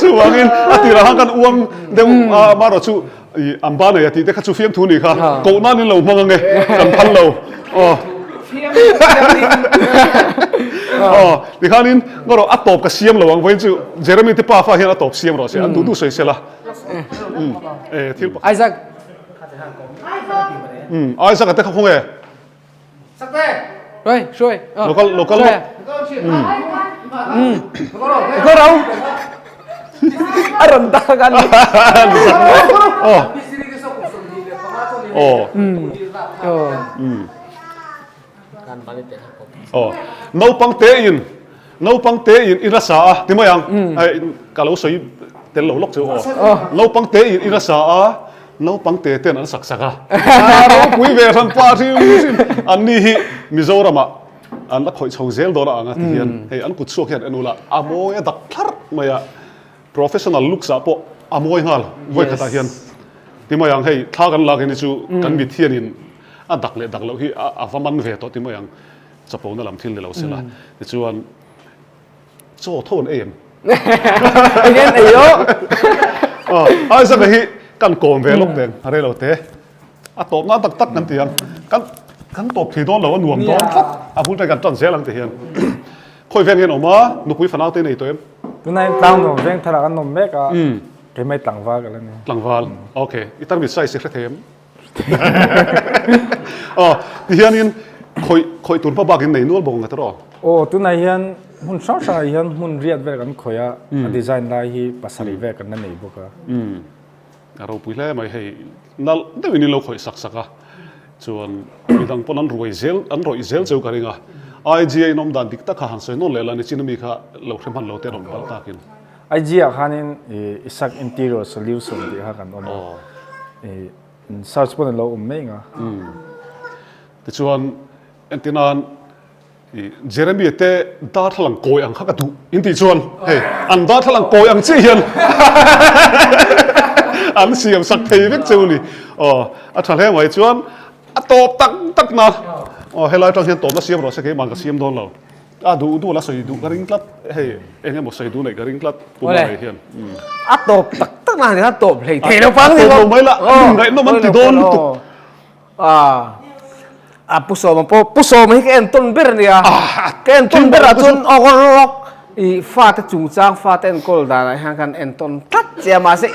Chuvangin a tirah khan kan uang deuh a, amaherawh chu i Ambani a tih te kha chu fiamthu nih kha, koh nan in lo hmang ange, kan phal lo. Aw. Aw, tikhanin ngarawh a tawp ka siam lo ang, vawiin chu Jeremy te pa fa hian a tawp siam rawh se, an duh duh sawi sela. E thil pakhat. Isaac. Isaac a te kha khaw nge? Rồi, rồi. Local local lawk. Có đâu. A rawn tak a ni. Aw. Aw. Aw. Naupang te in naupang te in in a sa a ti mai ang. Ka lo sawi tel lo lawk chu aw. Naupang te in in a sa a. Naupang te ten an sak sak a, a ropui ve hran pah hrim hrim. An ni hi Mizoramah an la khawih chho zel dawn a ang a ti hian hei an kut chhuak hian en ula a mawi a dak thlarh mai a, professional looks ah pawh a mawi nghal vawi khatah hian ti mai ang hei thla kan lak hi ni chu kan mit hianin a dak leh dak loh hi a va man ve tawh ti mai ang chapona lam thil ni lo sela tichuan Chaw tho an ei em? Eng en ei aw. Aw, Isaac a hi kan kawm ve lawk teng, a rei lo te. A tawp nan tak tak kan ti ang. Kan kan tawp thei dawn lo, a nuam dawn tlat. A bul te kan tan zel ang ti hian. Khawi veng hian awm a, nupui fanau te nei tawh em? Tunah hian tlang nuam veng tharah kan awm mek a, keimah hi tlangval ka la ni. Tlangval, okay. I tarmit size i hre thei em? Aw, tihianin khawih khawih tur hma bakin nei nual bawk ang tiraw? Aw, tunah hian hmun hrang hrangah hian hmun riat vel kan khawih a, a design lai hi pasarih vel kan la nei bawk a. Umm, a ropui hle mai hei, nalh deuhin in lo khawih sak sak a, chuan midang pawn an ruai zel, an rawih zel cheu ka ring a, IG a inawm dan dik tak kha han sawi nawn leh la nichin ami kha lo hre hman lo te an awm palh takin. IG ah khanin Isak Interior Solution tih kha kan awm a, search pawn a lo awm mai nga. Tichuan entirnan Jeremy te darthlalang kawi ang kha ka duh in tih chuan hei an darthlalang kawi ang chiah hian an siam sak thei vek cheu ni. Aw a tha hle mai chuan a tawp tak tak na aw helai atang hian tawpna siam rawh se keimah ka siam dawn lo. A duh duh la sawi duh ka ring tlat hei eng emaw sawi duh neih ka ring tlat pu Mawlai hian. A tawp tak tak na a tawp hlei thei lo pang ni lo mai la ngaihnawm an ti dawn lutuk. A pu Sawma pawh pu Sawma hi ka en tawn ber a nia ka en tawn ber ah chuan awk rawk i fate chungchang fate enkawl danah hian kan en tawn tlat che a mahse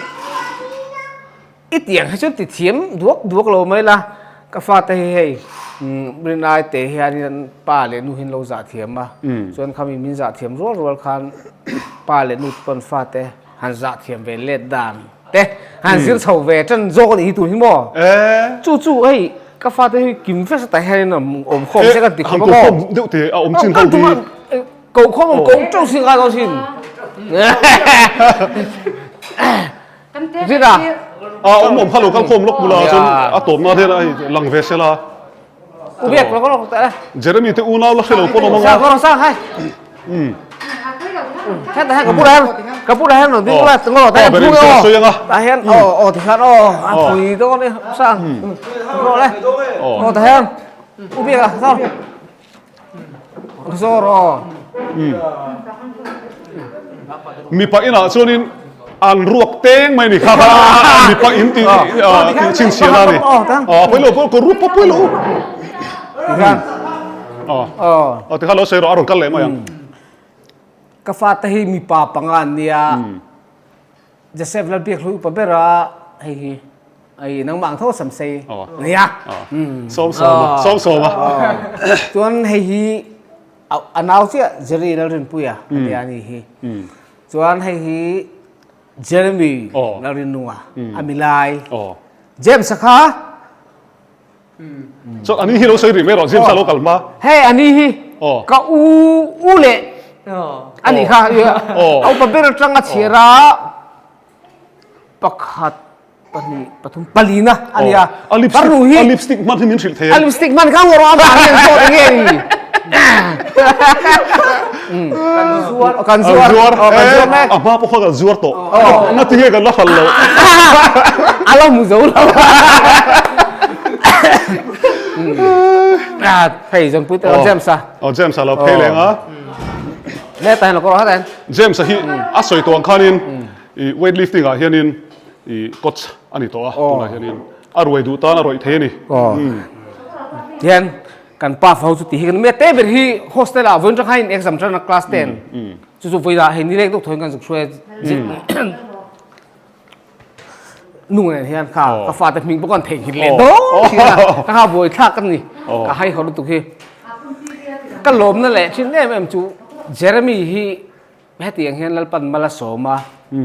I tiang hi chuan ti thiam duak duak lo mai la, ka fate hi hei rinai te hianin pa leh nu hian lo zah thiam a, chuan khami min zah thiam rual rual khan pa leh nu te pawn fate han zah thiam ve let dan te han zir chho ve tan zawk a nih hi tun hi maw? Chu chu hei ka fate hi kim vek satah hianin awm khawm se kan ti khawp a maw? Han ko khawm deuh te a awm chin ho hi. Ko khawm awm ko teuh sin ngai lo sin. Zira. A awm awm kha lo kal khawm lawk bula chuan a tawpna hian a lang ve sela. U biak lo lo ta. Jeremy te unau la hrelo pawn awm anga. Sa sa hai. Um. Kha ta ka pura ka pura hian lo ding la ngo ta hian thu o. Soi anga. Ta hian o o ti khan o a phui do ni sa. Ro le. O ta hian. U biak a sa. Mipa inah chuanin an ruak teng mai ni kha kha mipa in tih tih chhinchhiah na ni. A pawi lo ka ruak pawh pawi lo. A tikhan lo sawi rawh a rawn kal leh mai ang. Ka fate hi mipa panga an nia. Joseph Lalbiakhlu upa ber a hei hi ai nangmah ang tho sam sei nia sawm sawm sawm sawm a chuan hei hi a nau chiah Jerry Lalrinpuia ania ni hi chuan hei hi Jeremy Lalrinnunga a milai. James-a kha. Chuan ani hi lo sawi rih mai rawh James-a lo kal hma. Hei ani hi ka u u leh ani kha a upa ber atanga chhiar a pakhat pahnih pathum palina a ni a. A lipstick a lipstick hman hi min hrilh thei a. A lipstick hman kha ngawrh a mahni an zawt enge ni. Kan zuar. Kan zuar. Zuar. Kan zuar mek. A hma pawh kha kan zuar tawh. Nga tinge kan la hral lo. A lo hmu zo lo. Hei zawnpui te James a. Aw James a lo phei leng a. Le ta hian lo kawr hat en. James a hi a sawi tawh ang khanin i weight lifting ah hianin i coach a ni tawh a tunah hianin a ruai duh tan a rawih thei a ni. Tihian kan pa fa ho chu ti hi kan mi a te ber hi hostel ah vawiin tanghain exam tan a class ten chu chu vawiinah hei nileng deuh thaw in kan zuk hruai a nu nen hian kha ka fate hming pawh kan theihnghilh leh dawn thin a ka kha buai thlak ka ni ka hai haw lutuk hi ka lawmna leh thin em em chu Jeremy hi Hetiang hian Lalpan mal a sawm a,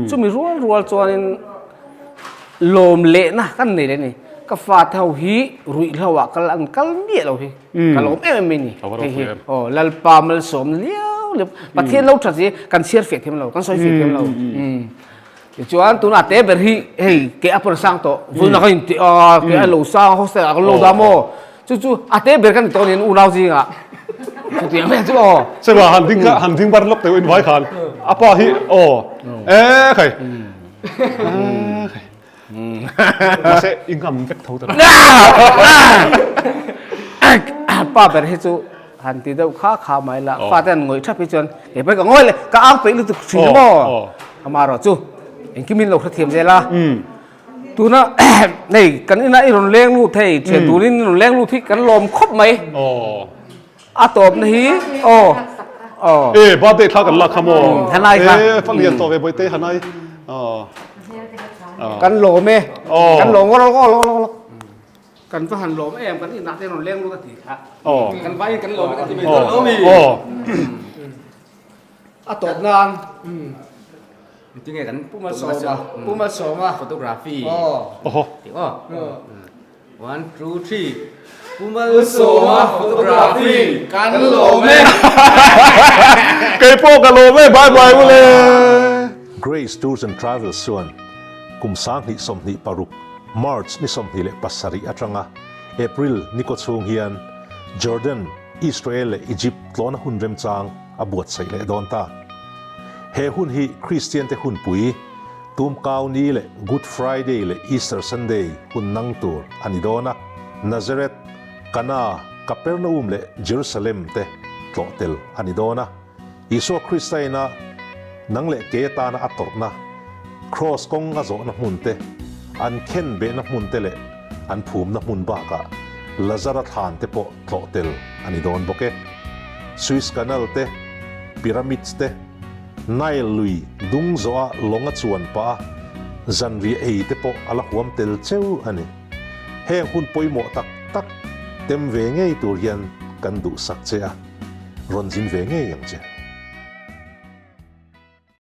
chumi rual rual chuanin lawm lehna kan nei leh a ni. Ka fate ho hi ruihhlo ah kal an kal miah lo hi ka lawm em em mai ni. Hei hi aw Lalpa malsawm liau liau Pathian lo that hi kan chhiar fiah thiam lo, kan sawi fiah thiam lo. Tichuan tunah te ber hi hei ke a pawn sang tawh, vawiin ka intih a, ke a lo sang a, hostel ah kan lo dah maw? Chu chu a te ber kan ni tawh anian unau zingah. Chutiang vel chu aw. Sema han ding kha han ding bar lawk teuh in vai khan a pa hi aw e khai e khai mahse i ngam vek tho ta Pa ber hi chu han ti deuh kha kha mai la fate an ngawih thap hi chuan kei pawh ka ngawi leh ka ang peih lutuk thin maw amaherawh chu engkim in lo hrethiam zel a. Tuna hei kan inah i rawn leng lut hei thian turin i rawn leng lut hi kan lawm khawp mai. A tawpna hi aw aw. E birthday thla kan lak kha maw? Hanai kha. E fa lian tawh ve bawihte Hanai. Aw. Kan lawm e. Kan lawm ngawr ngawr ngawr ngawr. Kan va han lawm em kan inah te rawn leng lut a ti kha. Kan vaiin kan lawm e kan ti mai. Aw. A tawp nan. Tinge kan Pu Malsawma Pu Malsawma photography aw tih aw one two three Pu Malsawma photography kan lawm e Kei pawh ka lawm e bye bye u le. Grace Tours and Travels chuan kum 2026 March ni 27 atanga April ni kaw chhung hian Jordan, Israel leh Egypt tlawna hun remchang a buatsaih leh dawn ta. He hun hi Kristiante hunpui, Tumkau Ni leh Good Friday leh Easter Sunday hun nang tur a ni dawn a, Nazareth, Kana, Kapernaum leh Jerusalem te tlawh tel a ni dawn a. Isua Krista ina nang leh kei atana a tawrhna, Kraws kawng a zawhna hmun te, an khen behna hmun te leh an phumna hmun bakah Lazara thlan te pawh tlawh tel a ni dawn bawk e. Suez Canal te, Pyramids te, Nile lui dung zawha lawng a chuan pah a, zanriah ei te pawh a la huam tel cheu a ni. Heng hun pawimawh tak tak tem ve ngei tur hian kan duhsak che a, rawn zin ve ngei ang che.